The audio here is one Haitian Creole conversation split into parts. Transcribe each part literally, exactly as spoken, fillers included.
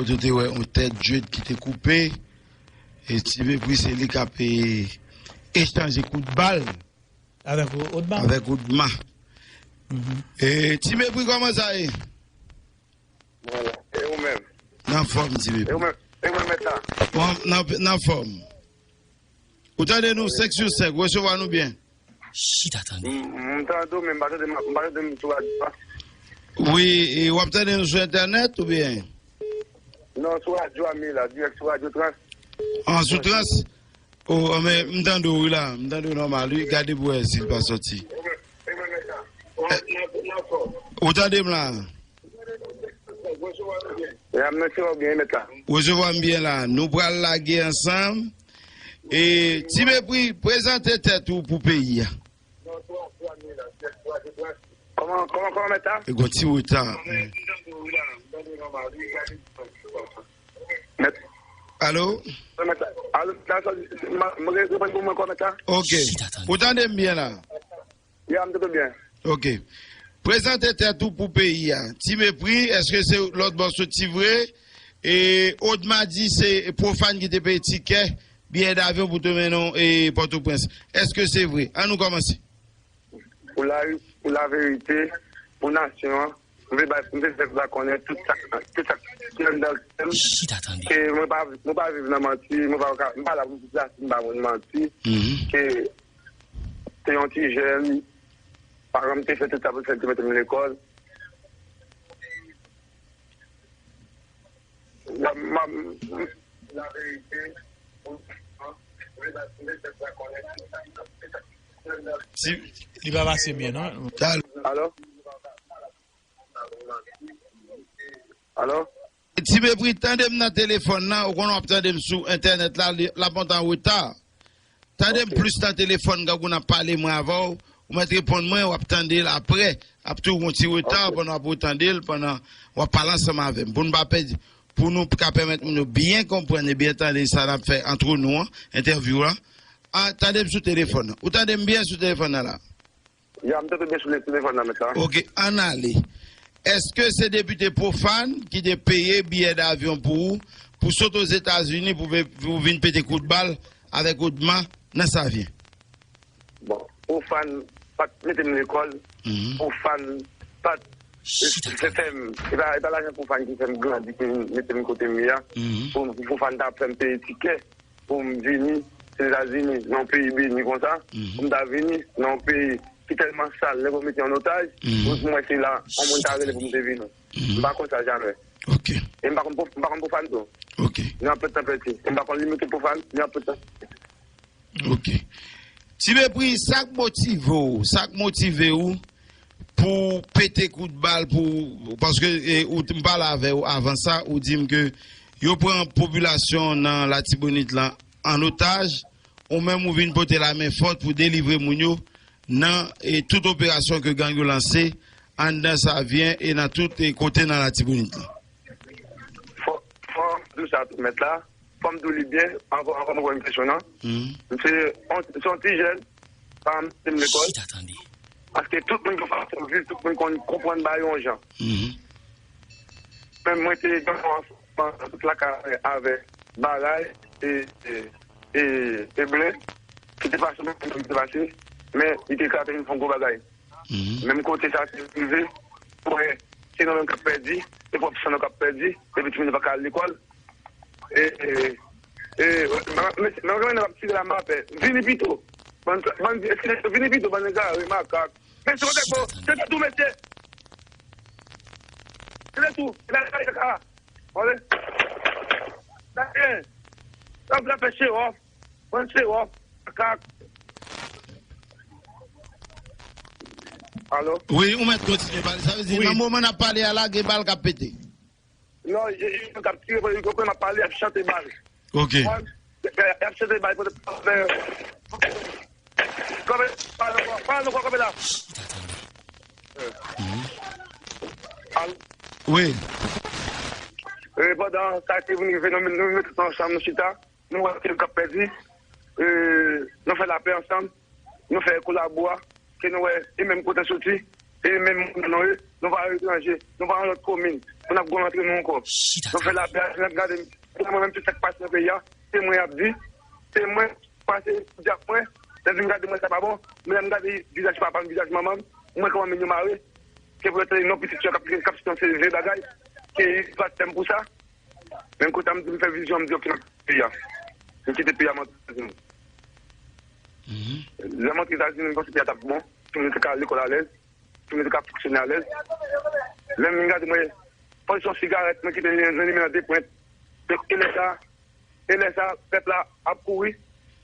Ou te wè yon tèt djed ki te koupe. E Ti Mepri se li k ap e, echanje kout bal Avèk Odma. Avèk Odma. Mhm. E Ti Mepri, kòman sa ye? Mwen la. E ou menm? Nan fòm, Ti Mepri. E ou menm? E ou menm, mèt la? Bon, nan, nan fòm. Ou tande nou senk sou senk, resevwa nou byen. Chita tande. M, m tande w, men m pa tande, m pa tande m sou radyo a. Wi, e w ap tande nou sou entènèt oubyen? Non, sou radyo a m ye la, dirèk sou radyo Trans. An, sou Trans? O, men m tande w wi la, m tande w nòmal wi, gade pou wè si l pa sòti. Eh, ou tande m la? Ya, m nan sirop byen, mèt la. Resevwa m byen la. Nou pral lage ansanm. E Ti Mepri, prezante tèt ou pou peyi a. Kòman, kòman, kòman, mèt la? E gon ti reta. Mèt. Alo? Mèt la. Alo, la, sa, m, m, reponn pou mwen, kòman, mèt la? Ok. Ou tande m byen la? Ya, m tande byen. Ok. Prezante tèt ou pou peyi a. Ti Mepri, èske se lòt bò soti vre? E Odma di se Pwofàn ki te peye tikè, biyè davyon pou te mennen w, e, Pòtoprens. Èske se vre? Ann nou kòmanse. Pou la, pou laverite, pou nasyon an, m vle bay, m vle fè pèp la konnen tout sa, tout sa ki anndan kè m. Chita tande. Ke mwen pa, mwen pa viv nan manti, mwen pa ka, m pa la pou m di la, si m pa konn manti. Mhm. Ke se yon ti jèn, paran m te fè tout sa pou l fè, l te mete m lekòl. M, m, m, Si, li pa pase byen, non? Alo? Alo? Ti Mepri, tande m nan telefòn nan, ou konnen w ap tande m sou entènèt la, li, l ap monte an reta. Tande m plis nan telefòn, gangou n ap pale mwen avè w, ou mèt reponn mwen, w ap tande l aprè, ap tou yon ti reta pandan w ap retande l, pandan w ap pale ansanm avè m. Pou n pa pèdi, pou nou ka pèmèt moun yo byen konprann e byen tande sa n ap fè antre nou an, entèvyou la. A, tande m sou telefòn nan. Ou tande m byen sou telefòn nan la? Ya, m tande byen sou le telefòn nan, mèt la. Ok, ann ale. Èske se depite Pwofàn ki te peye biyè davyon pou ou, pou sot Ozetazini, pou ve-, pou vin pete kout bal avèk Odma nan Savyen? Bon, Pwofàn pa t mete m lekòl. Mhm. Pwofàn pa t fè m, e pa, e pa lajan Pwofàn ki fè m grandi, ki mete m kote m ye a. Mhm. Pou, pou Pwofàn ta fè m peye tikè pou m vini Ozetazini, nan yon peyi beni konsa, mhm, pou m ta vini nan yon peyi ki tèlman sal, nèg yo mete an otaj, mhm, pou, pou mwen se la, yon moun ta rele pou m te vini. Mhm. M pa konn sa jamè. Ok. E m pa konn Pwof-, m pa konn Pwofàn tou. Ok. Ni anpèt tanpèti. E m pa konn limite Pwofàn, ni anpèt tanpèti. Ok. Ti Mepri, sa k motive w, sa k motive w pou pete kout bal, pou, paske, e, ou, m pale avè w avan sa, ou di m ke yo pran popilasyon nan Latibonit lan an otaj, ou menm ou vin pote lamen fòt pou delivre moun yo nan, e, tout operasyon ke gang yo lanse anndan Savyen e nan tout, e, kote nan Latibonit lan. Fò, fò m di w sa tou, mèt la. Fò m di w li byen, anvan, anvan m reponn kesyon nan. Mhm. M se, on, se yon ti jèn, paran m mete m lekòl. Chita tande. Paske tout moun gen fason viv, tout moun konn konprann bagay yon jan. Mhm. Men mwen te gen yon anfans tout lakay avè Baray e, e, e, e Blen, ki te pase, mwen ki te pase, men li te ka te vin fè yon gwo bagay. Mhm. Menm kote sa te rive, ou wè, se nou menm k ap pèdi, se pwòp san nou k ap pèdi, epi timoun yo pa ka al lekòl. E, e, e, mwen, mwen, mwen, mwen ap tire la, m pa pè. Vini pito. Bann, bann, vini pito, bann egare, makak. Men se kote po, se te tou, mesye. Se te tou. Se la, la, la, la. Wale. Sa byen. Sa vle fè show off. Bann show off. Makak. Alo? Wi, ou mèt kontinye pale. Sa vle di, wi, nan moman n ap pale a la, gen bal k ap pete. Non, gen moun k ap tire, yo konprann m ap pale, y ap chante bal. Ok. Y ap chante bal, y ap chante bal, y ap chante bal. Kanpe, pale ankò, pale ankò, kanpe la. Mhm. Al. Wi. E pandan sa te vin rive, nou, nou mete ansanm, nou chita, nou wè ke n ap pèdi, e, nou fè lapè ansanm, nou fè kolabo a, ke nou wè, e menm kote soti, E menm moun nou ye, nou pa etranje, nou pa nan lòt komin. Pou n ap gwo rantre nou ankò. Nou fè lapè, n ap gade, mwen menm tout sa k pase nan peyi a, se mwen y ap di, se mwen pase di ak mwen, lè vin gade mwen sa pa bon, men lè m gade vizaj papa m, vizaj manman m, mwen kòman men yo mare, ke pou yo tande non pitit yo k ap, k ap site yon seri vye bagay, ke yo pa t fè m pou sa. Men kote a m di m fè vizyon, m di, "Ok, m ap kite peyi a." M kite peyi a, m antre Etazini. Lè m antre Etazini, m panse peyi a t ap bon. Timoun yo te ka al lekòl alèz. Timoun yo te ka fonksyone alèz. Lè m vin gade, m wè pozisyon sigarèt, mwen kite nan limen nan de pwent. E, e lè sa, e lè sa, pèp la ap kouri.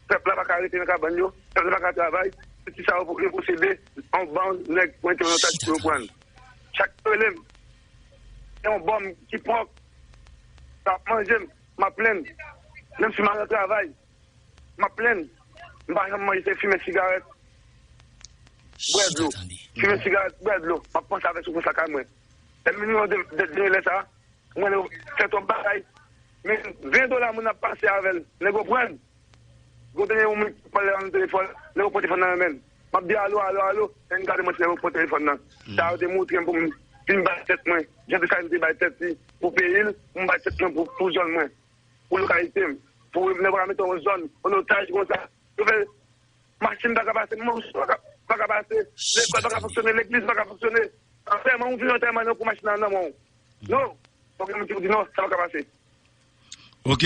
Pèp la pa ka rete nan kabann yo. Pèp la pa ka travay. Se ti sa yo, yo posede. Yon bann nèg pwente yon otaj pou yo pran. Chak yo rele m, se yon bòm ki pran k ap manje m, m ap plenn. Menm si m al nan travay, m ap plenn. M pa janm manje, se fimen sigarèt, bwè dlo. Fimen sigarèt, bwè dlo. M ap panse avèk soufrans lakay mwen. Lè m vin rive de, de, de lè sa, mwen fè twòp bagay. Men ven dola moun ap pase avè l, nèg yo pran l. Gwo dènye moun ki pale nan telefòn, nèg yo pran telefòn nan men l. M ap di, "Alo, alo, alo." Lè m gade mwen, se nèg yo pran telefòn nan. Sa yo te montre m pou m vin bay tèt mwen. Jan Desalin te bay tèt li pou peyi l, pou m bay tèt mwen pou, pou zòn mwen, pou lokalite m. Pou nèg pa ka mete yon zòn an otaj konsa. Yo fè machin pa ka pase, mòso pa ka, pa ka pase, lekòl pa ka fonksyone, legliz pa ka fonksyone. Antèman, ou vin antèman, non, pou machin nan nan men w. Non. Fòk gen moun ki pou di non, sa pa ka pase. Ok.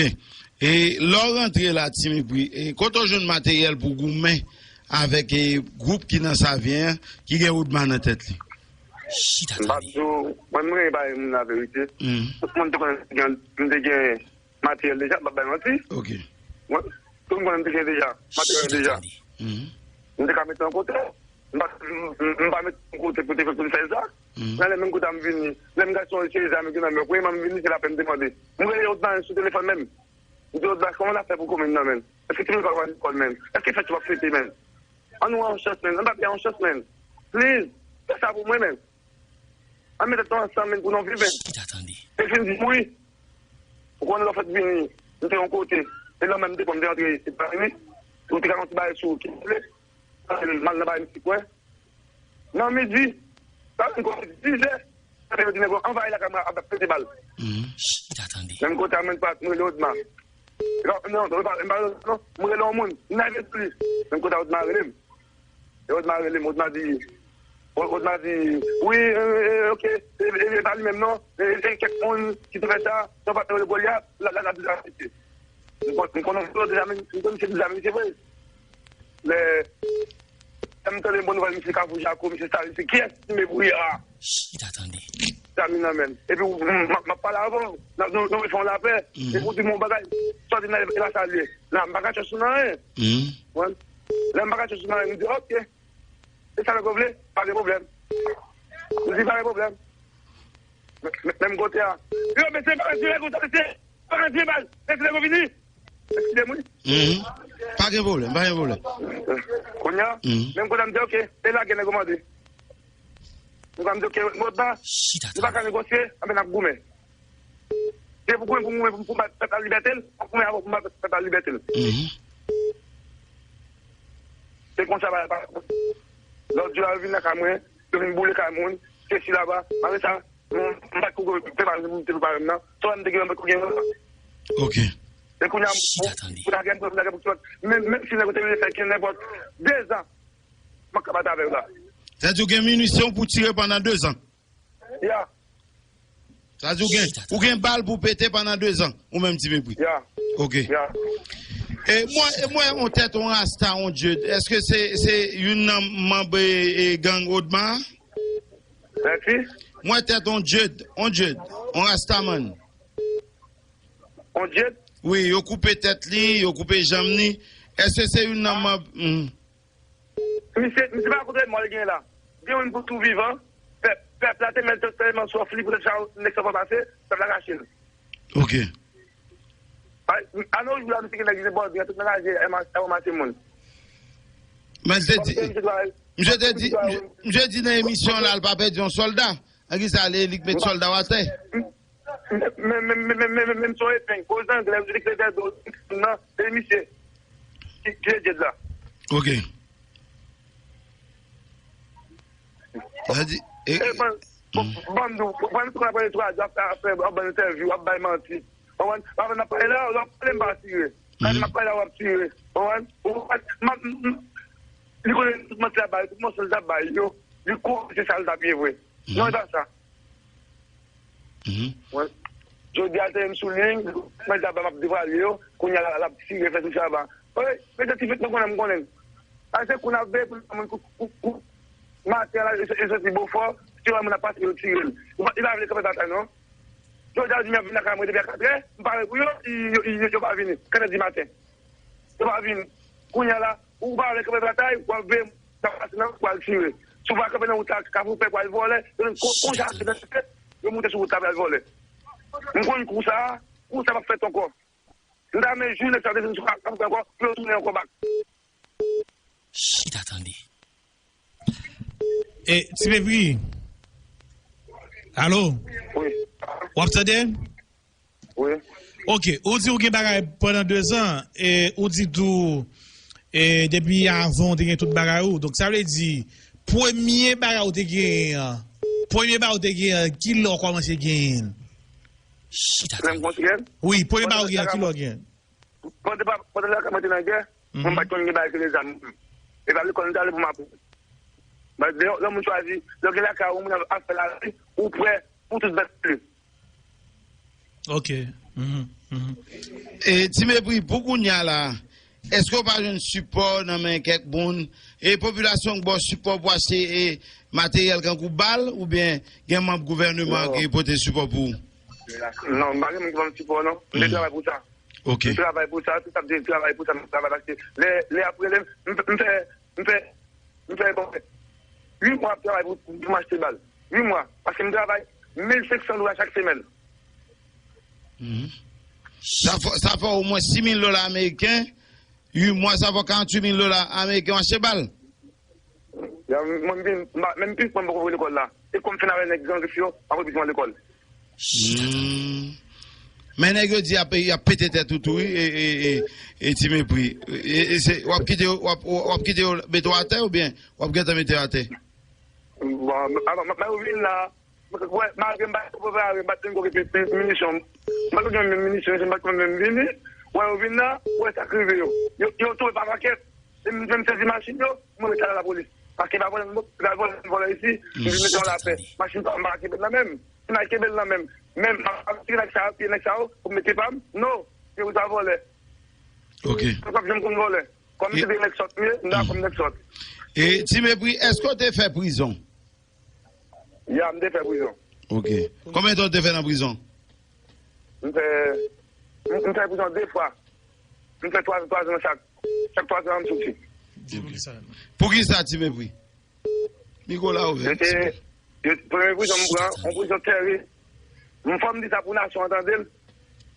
E lè w rantre la, Ti Mepri, e kote w jwenn materyèl pou goumen avèk e gwoup ki nan Savyen an, ki gen Odma nan tèt li? M pa di w, mwen, m renmen bay moun laverite. Tout moun te konnen m te gen, m te gen materyèl deja, m p ap bay manti. Ok. Mwen, tout moun konnen m te gen deja, materyèl deja. M te ka mete yon kote. M pa, m, m, m pa mete yon kote pou te fè pou m fè sa. Nan lè menm kote a m vini, lè m gade se yon seri zam ki nan men yo, premye mwen m vini, se lapè m te mande. M rele Odma sou telefòn menm. M di, "Odma, kòman n ap fè pou komin nan, menm? Èske timoun yo pral lekòl, menm? Èske fèt yo p ap fete, menm? Ann nou an chans, menm. Ann ba peyi a yon chans, menm. Please, fè sa pou mwen, menm." Ann met tèt nou ansanm, menm, pou nou viv, menm. Chita tande. E fin di, "Wi." Ou konnen lè w fèk vini, m te yon kote. E lè menm m te pran, m te antre Etazini. Ou te ka yon ti bagay sou ou ki vle. M al nan bagay misye kwè. Nan midi, sa vin kote dizè, sa te di nèg yo anvayi lakay mwen ap pete bal. Chita tande. Menm kote a, mwen pa, m rele Odma. Non, non, m pa, m pa, non, m rele yon moun. M nan vye sou li. Menm kote a, Odma rele m. E Odma rele m, Odma di, Odma di, wi, e, e, ok, e, e, e pa li menm non, e, e kèk moun ki te fè sa, se yon patnè rele Golyat, l ap, l ap, l ap di sa misye. M kon-, m konnen se deja, men, m konnen se deja, men se vre. Lè, lè m tande bon nouvèl, misye Kafou Jako, misye Sali, se kiyès ki me bri a? Chita tande. Zam nan men. Epi w, m, m, m ap pale avè w, n ap, nou, nou fè yon lapè, epi w di m yon bagay, sòti nan e pa salye. La, m pa ka chèche sou nan anyen. Lè m pa ka chèche sou nan anyen, m di, ok. E sa nèg yo vle? Pa gen pwoblèm. M di, pa gen pwoblèm. Men, men, menm kote a. Yo, mesye, pa retire nèg yo, mesye. Pa retire bal. Mesye, nèg yo vini. Eskize m, wi. Pa gen pwoblèm, pa gen pwoblèm. Kounye a, menm kote a, m di, ok, e lagè nèg yo mande. M di, ok, nou pa ka negosye, anben n ap goumen. Se pou goumen, pou goumen, pou, pou bat pèp la libète l, pou goumen avè w, pou bat pèp la libète l. Se konsa bagay pa. Lòt jou a, yo vin nan kay mwen, yo vin boule kay moun, sesi laba, malgre sa, m, m pa t ko te prepare, m te prepare m nan. Sou m te gen, m pa t ko gen. Ok. E kounye a, pou, pou lagè m, pou lagè pou sòt. Menm, menm si nèg yo te vle fè kenn nenpòt, de zan, m ap ka bat avè yo la. Sa di w gen minisyon pou tire pandan de zan? Ya. Sa di w gen, ou gen bal pou pete pandan de zan, ou menm Ti Mepri. Ya. Ok. Ya. E mwen, e mwen, yon tèt, yon rasta, yon djed. Èske se, se youn nan manm, e, e, gang Odma? Mèsi. Mwen tèt, yon djed, yon djed, yon rastaman. Yon djed? Wi, yo koupe tèt li, yo koupe janm li. Èske se youn nan manm? Misye, misye pa kontre mò l gen la. Gen youn pou tou vivan. Pèp, pèp la te mèt tèlman sòf li pou tèt sa nèg sa pa pase, pèp la rache l. Ok. Ay, a nou jou la, misye gen nèg li bòde, tout nan raje, e ranmase moun. Men l te di, misye te di, misye, misye di nan emisyon la, l pa pèdi yon sòlda. An ki sa, li, li k met sòlda w atè? Men, men, men, men, men, men, se yon epeng. Ozanglè, yo di li k leve do nan, e misye ki, ki ledjed la. Ok. Sa di, e, E ban, ban, ban m di w, ban m di w, w ap pale sou radyo, w ap fè, w ap fè, w ap ban entèvyou, w ap bay manti. Konprann? W ap, n ap pale la, w ap pale, m pa tire. Kadi m ap pale la, w ap tire. Konprann? Ou konprann? M ap, m, m, li konnen tout manti l ap bay, tout mansonj l ap bay yo. Li konnen se sa l t ap ye vre. Non, e pa sa. Mwen, jodi a, se m sou liy, mwen, daba m ap devwale yo, kounye a, l ap tire, fè sou chava. Wi, men se ti fèt nou konnen, m konnen. A se kou n ap veye pou n moun kou, kou, kou. Maten la, e soti Bofò, si yon moun ap pase, yo tire l. Li pa, li pa vle kanpe batay, non. Jodi a, di m ap vin lakay mwen depi a katrè, m pare pou yo, yo, yo, yo, yo pa vini. Katrè di maten. Yo pa vini. Kounye a la, ou pa vle kanpe batay, w ap veye Sa pase nan, pou al tire. Si w pa kanpe nan wout la, Kafou Pèp, pou al vòlè, yo menm kon, konsa, yo moute sou wout la, pou al vòlè. M konn kou sa, kou sa p ap fèt ankò. M ta renmen jou nèg sa yo te vin sou Kafou Pèp ankò, pou yo tounen ankò bak. Chita tande. E, Ti Mepri. Alo? Wi. W ap tande? Wi. Ok, ou di ou gen bagay pandan dezan, e ou di tou, e depi avan ou te gen tout bagay ou. Donk, sa vle di, premye bagay ou te genyen an, premye bagay ou te genyen an, ki lè ou kòmanse genyen l? Chita tande. Wi, premye bagay ou genyen an, ki lè ou genyen l? Pandan, pandan lakay mwen te nan gè, mwen pa t konn gen bagay ki rele zam. E pa lekòl m t ale pou m aprann. Lè, lè moun chwazi, lè w gen lakay ou, moun ap fè lavi, ou prè pou tout bèt li. Ok. Mhm, mhm. E, Ti Mepri, pou kounye a la, èske w pa jwenn sipò nan men kèk moun? E popilasyon k ba w sipò pou achte, e, materyèl kankou bal, oubyen gen manm gouvèneman ki pote sipò pou ou? Non, m pa gen moun ki ban m sipò, non. M te travay pou sa. Ok. M travay pou sa, tout sa m te travay pou sa, m travay paske lè, lè apre lè, m, m fè, m fè, m fè, bon, uit mwa ap travay pou, pou m achte bal. Uit mwa. Paske m travay mil senk san dola chak semèn. Mhm. Sa fè, sa fè omwen sis mil dola ameriken. Uit mwa, sa fè karanntuit mil dola ameriken w achte bal. Ya, mwen, m vin, m pa, menm pitit mwen poko voye lekòl la. E kòm fin avè nèg Gran Grif yo, m ap voye pitit mwen lekòl. Hmm. Men nèg yo di y ap, y ap pete tèt ou tou, wi, e, e, e, e Ti Mepri. E, e se, w ap kite yo, w ap, w ap kite yo mete w atè oubyen w ap gentan mete yo atè? Bon, m, m, m, m vin la, wè, malgre m pa t prepare, m pa t gen gwo epi, epi minisyon. M pa t gen menm minisyon, m pa t menm vini. Wè, yo vin la, wè sa k rive yo. Yo, yo tonbe pa pakèt. E m, m sezi machin yo, mwen mete sa nan lapolis. Paske pa vòlè, pa vòlè, vòlè isi, m vin mete yon lapè. Machin pa m pa kenbe l nan men m. Si m al kenbe l nan men m, men m ap tire nèg sa yo, piye nèg sa yo, pou m mete pa m. Non, yo pa vòlè. Ok. Mwen p ap janm konn vòlè. Kòm se te nèg sòt m ye, m dakò m nèg sòt. E Ti Mepri, èske w te fè prizon? Ya, m te fè prizon. Ok. Konbyen tan w te fè nan prizon? M fè, m, m fè prizon de fwa. M fè twa, twa zan chak. Chak twa zan, m soti. Di pou kisa? Pou kisa, Ti Mepri? Mikwo la ouvè. Yo te, yo, premye prizon m pran, yon prizon tèrib. M fò m di sa pou nasyon an tande l.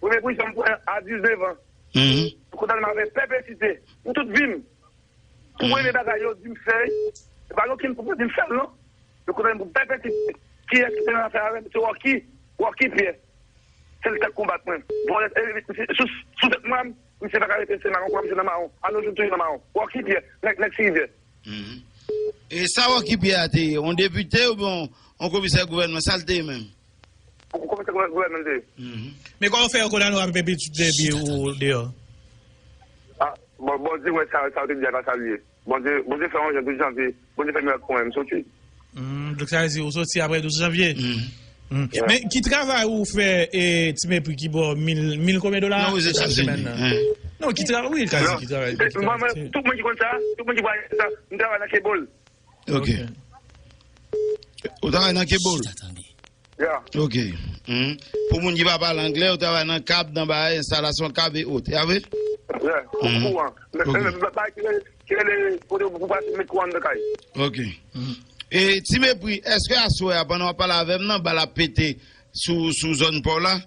Premye prizon m pran a diznèf an. Mhm. Yo kondane m avèk pèpetite pou tout vi m. Pou premye bagay yo di m fè, e pa yo ki m pou di m fè l non. Yo kondane m pou pèpetite. Kiyès ki te nan afè avè m? Se Rocky, Rocky Pierre. Se li k t ap konbat mwen. Vòlè, e, e, sou, sou tèt mwen, misye pa ka rete se mawon, misye nan mawon. A nos jours toujou nan mawon. Rocky Pierre, nèg, nèg Ti Rivyè. Mhm. E sa Rocky Pierre a te ye, yon depite oubyen yon, yon komisè gouvènman, sa l te ye menm? Yon komisè gouvè-, gouvènman l te ye. Mhm. Men kòman w fè yo kondane w avèk pèpetite epi ou deyò? A, bon, Bondye wè sa, sa yo te di a pa sa l ye. Bondye, Bondye fè yon jan douz janvye, Bondye fè mirak pou mwen, m soti. Hmm, donk sa vle di ou soti apre douz janvye? Hmm. Hmm. Yeah. Men ki travay ou fè, e, Ti Mepri ki ba w mil, mil konbyen dola chak semèn nan? Non, ki travay, wi, kazi ki travay, ki travay. Mwen, mwen, tout moun ki konn sa, tout moun ki wè sa, m travay nan Kebol. Ok. Ou travay nan Kebol? Chita tande. Ya. Ok. Hmm. Pou moun ki pa pale anglè, ou travay nan kab, nan bagay, enstalasyon kab e ot. Ya vre? Ya. Hmm. Kouran. Ok. Men, men, men, bagay ki rele, ki rele kote pou pase met kouran nan kay. Ok. Hmm. E Ti Mepri, èske aswè a, pandan w ap pale avè m nan, bal ap pete sou, sou zòn pa w la?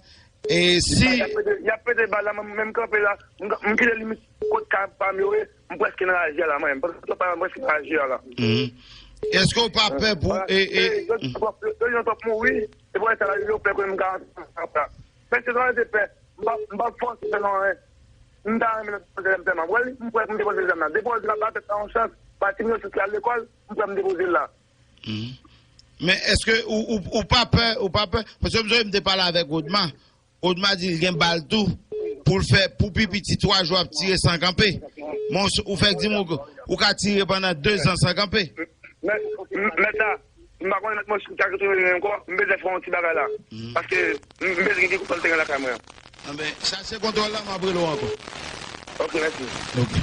E si y ap pete, y ap pete bal la, mwen, mwen, m kanpe la, m, m kite limit kot kay pa m yo ye, m prèske nan raje a la, mwen, m prèske nan raje a la. Mhm. Èske w pa pè pou, e, e, yo, yo, yo, yo twòp mouri, se pou sa la, yo pè pou m ka antre nan kay la. Men se nan rete pè, m pa, m pa fòse fè non, en. M ta renmen nan depoze zam tèlman. Wè, m prè pou m depoze zam nan. Depoze l la, ba tèt la yon chans, ba timoun yo soti al lekòl, m prè m depoze l la. Mhm. Men èske ou, ou, ou pa pè, ou pa pè? Paske m sonje m te pale avèk Odma. Odma di l gen bal tou pou l fè pou pi piti twa jou ap tire san kanpe. Men ou, ou fèk di m ou, ou ka tire pandan de zan san kanpe. Men, men sa, m pa konnen lòt mwen ka retounen menm ankò, m bezwen fè yon ti bagay la. Paske m bezwen gen kontwòl teren lakay mwen an. Anben, chache kontwòl la, m ap rele w ankò. Ok, mèsi. Ok.